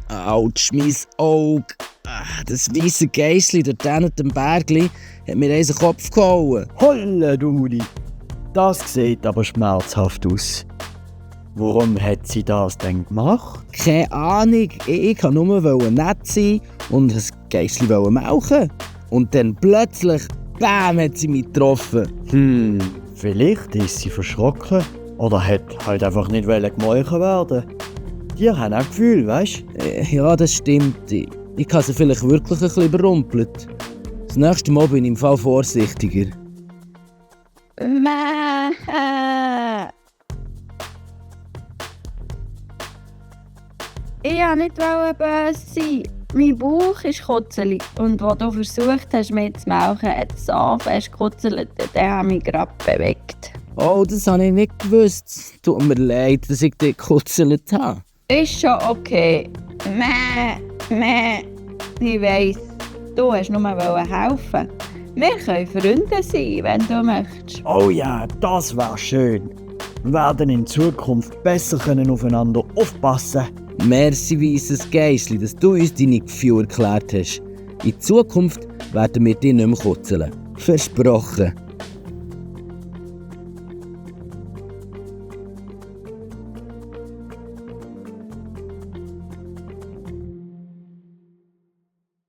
Autsch, mein Auge. Das weisse Geissli dort hinten dem Bergli hat mir einen Kopf gehauen. Holle Dudi, das sieht aber schmerzhaft aus. Warum hat sie das denn gemacht? Keine Ahnung, ich wollte nur nett sein und das Geissli melken. Und dann plötzlich, bam, hat sie mich getroffen. Vielleicht ist sie verschrocken oder hat halt einfach nicht gemolken werden. Die haben auch Gefühl, weisst? Ja, das stimmt. Ich habe sie vielleicht wirklich ein bisschen überrumpelt. Das nächste Mal bin ich im Fall vorsichtiger. Ich wollte nicht böse sein. Mein Bauch ist kutzelig. Und als du versucht hast, mich zu melken, hat es so fest gekutzelt, der hat mich gerade bewegt. Oh, das habe ich nicht gewusst. Tut mir leid, dass ich dich gekutzelt habe. Ist schon okay. Ich weiss, du hast nur helfen. Wir können Freunde sein, wenn du möchtest. Oh ja, das wäre schön. Wir werden in Zukunft besser aufeinander aufpassen. Merci, weisses Geissli, dass du uns deine Gefühle erklärt hast. In Zukunft werden wir dich nicht mehr kutzeln. Versprochen.